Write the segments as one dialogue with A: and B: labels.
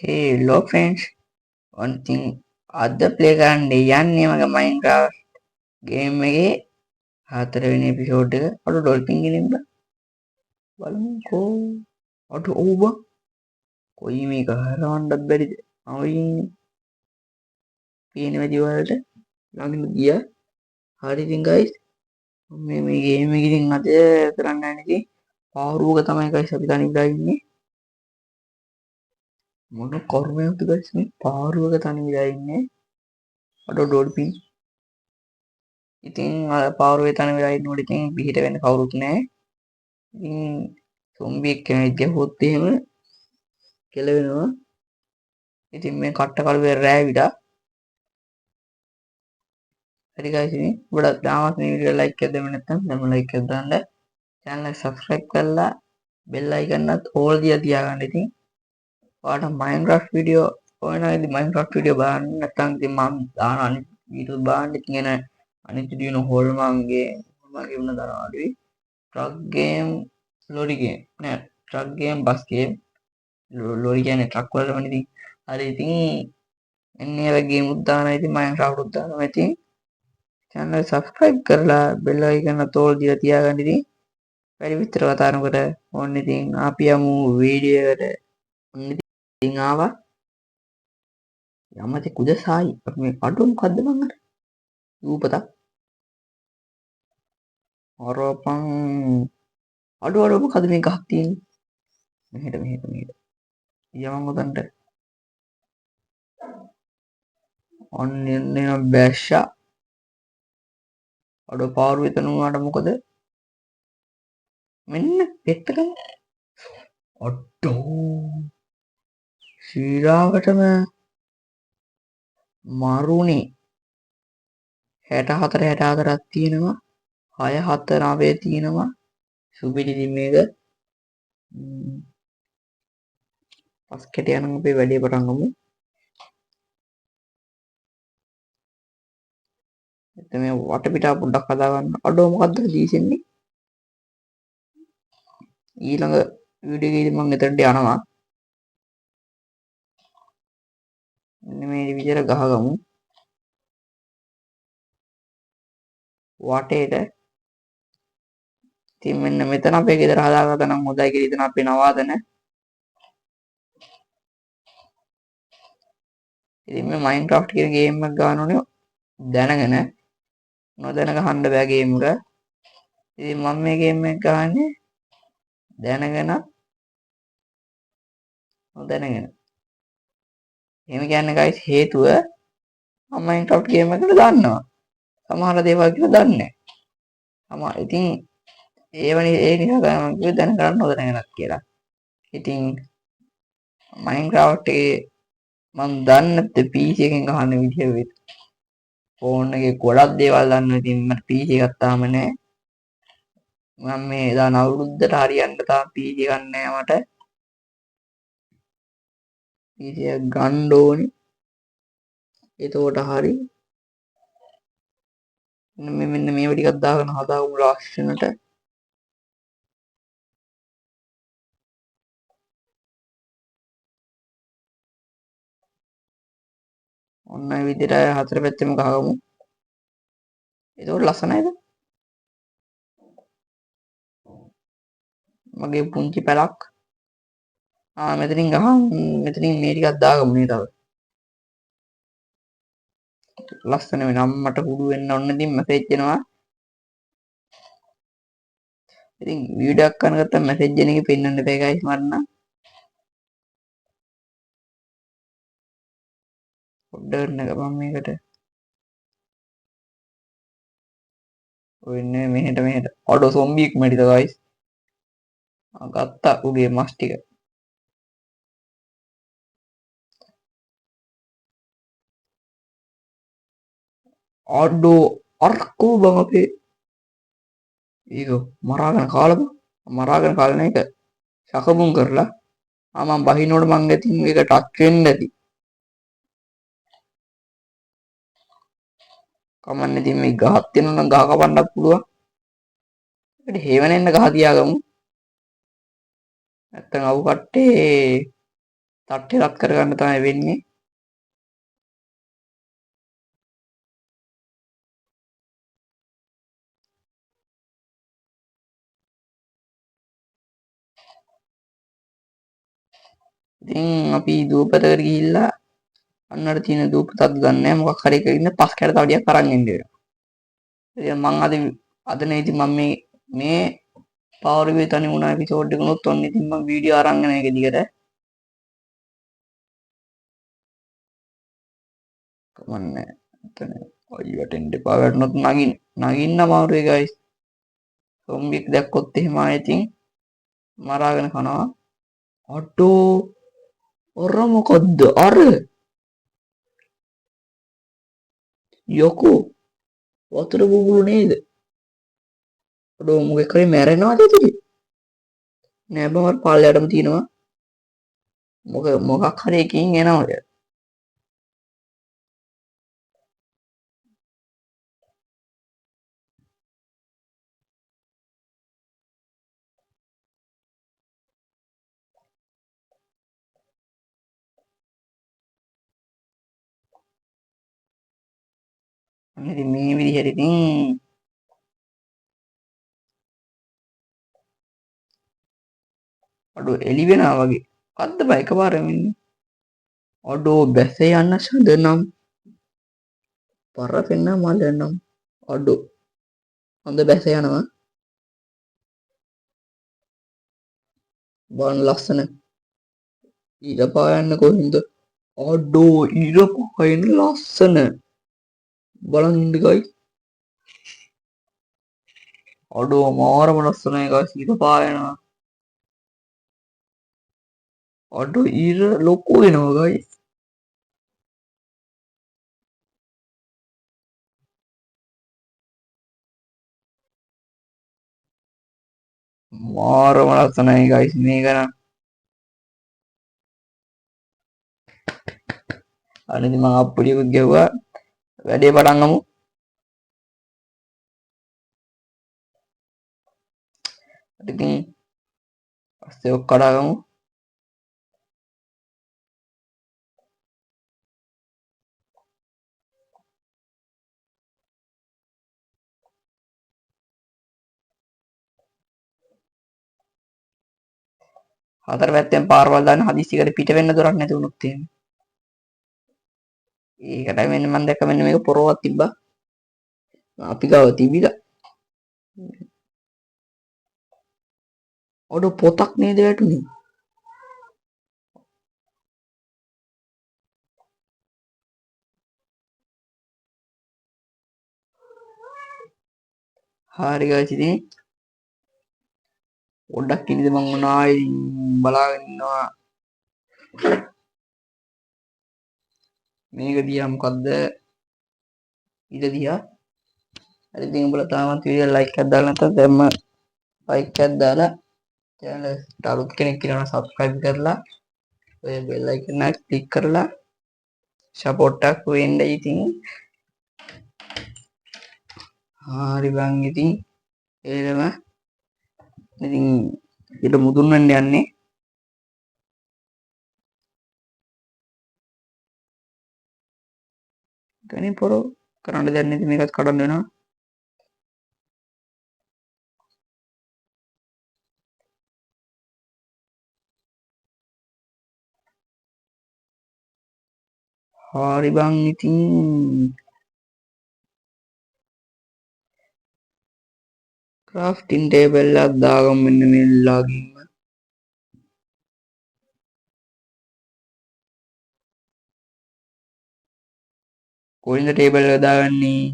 A: Hello friends, ඔන්න ඉතින් අද ප්ලේ කරන්න යන්නේ මගේ Minecraft game එකේ හතරවෙනි එපිසෝඩ් එක. අඩෝ ඩොල්ෆින් ගෙනින් බා. බලමුකෝ. අඩෝ ඔව් බා. කොයි මේක හරවන්නත් බැරිද? මම ඉන්නේ. පේන වැඩි වලට ළඟින් ගියා. හරි ඉතින් ගයිස්, මේ මේ ගේම් එක ඉතින් අද කරන්න යන්නේ ඉතින් පාරුවක තමයි ගයිස් අපි තනි වෙලා ඉන්නේ. මොන කර්මයක්ද ගයිස් මේ පාරුවක තනි වෙලා ඉන්නේ. අඩෝ ඩොල්ෆින්. ඉතින් අර පාරුවේ තනි වෙලා ඉන්නකොට ඉතින් පිහිට වෙන්න කවුරුත් නැහැ. ඉතින් සොම්බි එක්කෙනෙක් ගැහුවොත් එහෙම කෙලවෙනවා. ඉතින් මේ කට්ට කළුවේ රෑවිලා. හරි ගයිස්, ඉතින් ඔබට තාමත් මේ වීඩියෝ ලයික් එකක් දෙන්න නැත්නම් දැන්ම ලයික් එකක් දාන්න. චැනල් එක සබ්ස්ක්‍රයිබ් කරලා බෙල් අයිකන් එකත් ඕල් දීලා තියාගන්න. ඉතින් ඔයාලට Minecraft video ඕන නම් ඉතින් Minecraft video බලන්න, නැත්නම් ඉතින් මම දාන අනිත් වීඩියෝ බලන්න. ඉතින් එන අනිත් වීඩියෝ න හොල්මන්ගේ හොල්මන්ගේ වුණ තරම් අඩුයි. ට්‍රක් ගේම්, ලොරි ගේම් නෑ, truck game, bus game, lorry කියන්නේ ට්‍රක් වලටමනේ ඉතින්. හරි ඉතින් එන්නේ අර ගේම් උත් දානවා, ඉතින් Minecraft උත් දානවා. ඉතින් චැනල් එක සබ්ස්ක්‍රයිබ් කරලා බෙල් අයිකන් එකත් ඕල් දීලා තියාගන්න. ඉතින් වැඩි විස්තර කතා නොකර ඔන්න ඉතින් අපි යමු වීඩියෝ එකට. ඔන්න ඉතින් ආවා යමතේ කුදසායි. අපි මේ අඩු මොකද්ද මං අර රූපතක් අරපන්. අඩු අඩු මොකද්ද මේ ගහක් තියෙන්නේ මෙහෙට මෙහෙට මෙහෙට යමන් උතන්ට. ඔන්න එන්න බැෂා. අඩෝ පාරුව එතන වුණාට මොකද? මෙන්න පෙත්තකම. අඩෝ ශීරාවටම මරුනේ. 64 64ක් තියෙනවා, 6 7 9 තියෙනවා. සුපිරි. ඉතින් මේක පස් කැටය නම් අපේ වැඩේ පටන් ගමු. එතන මේ වටපිටාව පොඩ්ඩක් හදාගන්න. අඩෝ මොකද්ද දීසෙන්නේ? ඊළඟ වීඩියෝ එකේදී මම එතනට යනවා. මෙන්න මේ විදිහට ගහගමු වටේට. ඉතින් මෙන්න මෙතන අපේ ගෙදර හදාගත්තා නම් හොඳයි කියලා හිතන අපේ නවාතන. ඉතින් මේ Minecraft කියන ගේම් එක ගන්න ඕනේ දැනගෙන, නොදැන ගහන්න බෑ ගේම් එක. ඉතින් මම මේ ගේම් එක ගහන්නේ දැනගෙන නොදැනගෙන. එහෙම කියන්නේ ගයිස් හේතුව මම Minecraft game එකට දන්නවා. සමහර දේවල් කියලා දන්නේ නැහැ. සමහර ඉතින් ඒවනේ ඒ නිසා තමයි මම කිව්වේ දැන කරන්න නොදැනගෙනත් කියලා. ඉතින් Minecraft එකේ මං දන්නේ නැත්තේ PC එකෙන් ගහන විදිහ වෙත්. ෆෝන් එකේ ගොඩක් දේවල් දන්නවා. ඉතින් මට PC එකක් තාම නැහැ. මම මේ දාන අවුරුද්දට හරියන්න තාම PC එකක් නැහැ මට. PC එකක් ගන්න ඕනි. එතකොට හරි. මෙන්න මෙන්න මේව ටිකක් දාගෙන හදාගමු ලස්සනට. ඔන්න ඔය විදිහට හතර පැත්තෙම ගහගමු. එතකොට ලස්සනයිද? මගේ පුංචි පැලක්. ආ මෙතනින් ගහන් මෙතනින් මේ ටිකක් දාගමු නේ තව. ලස්සන වෙන අම්මට කුඩු වෙන්න ඔන්න ඉතින් මැසේජ් එනවා. ඉතින් වීඩියෝ එකක් කරන ගත්තම මැසේජ් එන එක පෙන්වන්න එපා ගයිස් මට නම්. පොඩ්ඩක් කරන ගමන් මේකට ඔය ඉන්නේ මෙහෙට මෙහෙට. අඩෝ සොම්බියෙක් මැරිලා ගයිස්. ආ ගත්තා උගේ මස් ටික. අඩෝ අරකෝ බං අපේ ඒක මරාගෙන කාලා බං. මරාගෙන කාලා නෑ, ඒක සකබුන් කරලා. ආ මං බහිනකොට මං ඉතින් මේක ටච් වෙන්න ඇති. කමන්නේ ඉතින් මේ ගහක් තියෙනවා නම් ගහ කපන්නත් පුළුවන්. ඒකට හේවනෙන්න ගහ තියාගමු. නැත්තම් අවු කට්ටේ තට්ටේ රත් කරගන්න තමයි වෙන්නේ. ඉතින් අපි දූපතකට ගිහිල්ලා අන්න අර තියෙන දූපතක් දන්නේ නැහැ, මොකක් හරි එකක ඉන්න පස් කැට තව ටිකක් අරන් එන්න වෙනවා. ඉතින් මං අද අද නේ ඉතින් මං මේ පවර් රිව්යු තනි වුණා එපිසෝඩ් එක උනොත් ඔන්න ඉතින් මං වීඩියෝ අරන් යන එක දිගට. කමන්නේ එතන අයියෝ වැටෙන්න එපා, වැටුනොත් නගින්න අමාරුයි ගයිස්. සොම්බික් දැක්කොත් එහෙම ආයෙ ඉතින් මරාගෙන කනවා. අඩෝ අර මොකද්ද අර යකෝ වතුර බුබුලු නේද? අඩෝ මොකෙක් හරි මැරෙනවද ඉතින්? නෑ බං, අර පල්ලයටම තියෙනවා. මොකක් හරි එකකින් එනවා ඔය. අන්න ඉතින් මේ විදිහට ඉතින් අඩෝ එලි වෙනවා වගේ. මොකද්ද බං එකපාරම වෙන්නේ? අඩෝ බැස යන සඳ නම් පර පෙන්න මල නම් අඩෝ හොඳ බැස යනවා. බලන්න ලස්සන ඊට පායන්න කොහින්ද? අඩෝ ඊට පායන්න ලස්සන බලන් ඉන්න ගයිස්. අඩෝ මාරම ලස්සනයි ගයිස්, ඊට පායනවා. අඩෝ ඊර ලොකු වෙනවා ගයිස්. මාරම ලස්සනයි ගයිස් මේක නම්. අනේ ඉතින් මං අප්පුඩියකුත් ගැහුවා. වැඩේ පටන් ගමු. ඉතින් පස්සේ ඔක් කඩාගමු. හතර පැත්තෙන් පාරවල් දාන්න හදිස්සියකට පිට වෙන්න දොරක් නැති වුණොත් එහෙම. ඒකටයි මෙන්න මං දැක්ක මෙන්න මේක පොරවක් තිබ්බා. අපි ගාව තිබිලා. ඔඩ පොතක් නේද වැටුනේ? හරි ගයිස්, ඉතින් පොඩ්ඩක් ඉඳි මං ඔන්න ආයෙ බලාගෙන ඉන්නවා. මේක දිහා මොකද්ද? ඊට දිහා. හරි ඉතින් උඹලා තාමත් වීඩියෝ ලයික් එකක් දාලා නැත්නම් දැම්ම ලයික් එකක් දාලා චැනල් එකට අලුත් කෙනෙක් ඉන්නවා නම් සබ්ස්ක්‍රයිබ් කරලා ඔය බෙල් අයිකන් එක ක්ලික් කරලා සපෝට් එකක් වෙන්න ඉතින්. හරි බං, ඉතින් ඒලම ඉතින් ඊට මුදුන් වෙන්න යන්නේ. ගණන් පොරෝ කරන්න දෙයක් නැති මේකත් කඩන්න වෙනවා. හරි බං, ඉතින් ක්‍රාෆ්ටිං ටේබල් එකක් දාගමු මෙන්න මේ ළඟින්ම. කොහෙන්ද ටේබල් එක දාගන්නේ?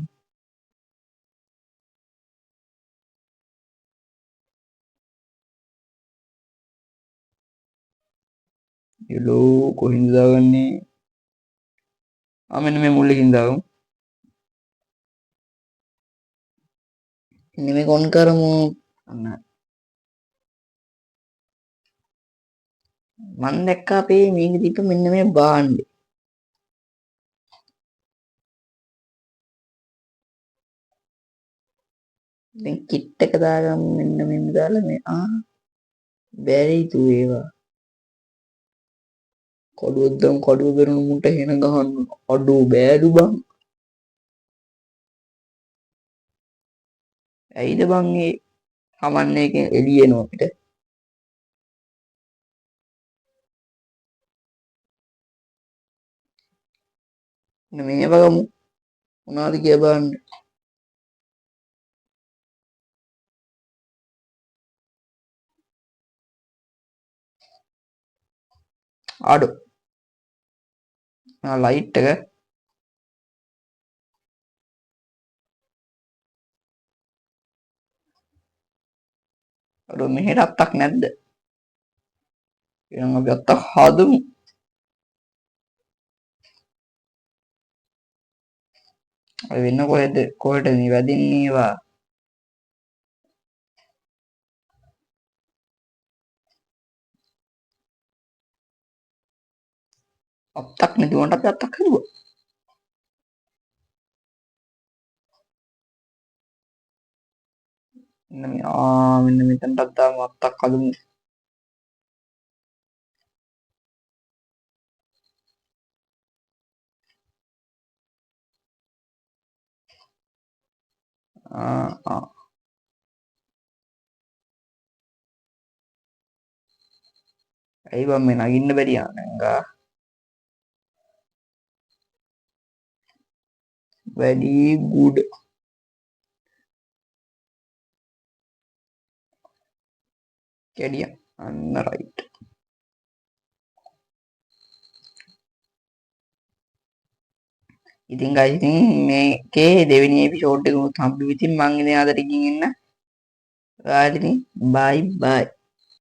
A: යලෝ කොහෙන්ද දාගන්නේ? මෙන්න මේ මුල් එකකින් දාගමු. මෙන්න මේක ඔන් කරමු. ඔන්න මං දැක්කා අපේ මේක තිබ්බ මෙන්න මේ භාණ්ඩේ. දැන් කිට් එක දාගමු මෙන්න මෙන්න දාලා මේ බැරි තු ඒවා. කඩුවක් දාමු. කඩුව බැරුණු මුන්ට හෙන ගහන්න. අඩෝ බෑලු බං. ඇයිද බං ඒ කමන්නේ එකෙන් එළිය එනවා අපිට. මෙන්න මේ වගමු. මොනවද කියලා බලන්න. අඩෝ. ආ ලයිට් එක. අඩෝ මෙහෙට අත්තක් නැද්ද? එහෙනම් අපි අත්තක් හදමු. ඔය වෙන කොහෙද කොහෙටද මේ වැදින්නේ ඒවා? අත්තක් නැති වුණාට අපි අත්තක් හදුවා. මෙන්න මේ ආ මෙන්න මෙතනටත් දාමු අත්තක් හදමු. ආ ආ ඇයි බං මේ නගින්න බැරි ආ නංගා. Very good. කැඩියා. අන්න රයිට්. ඉතින් ගයිස් ඉතින් මේකේ දෙවෙනි එපිසෝඩ් එක උත් හම්බෙමු. ඉතින් මං ඉතින් ආදරෙකින් ඉන්න. ඔයාලට ඉතින් බයි බයි.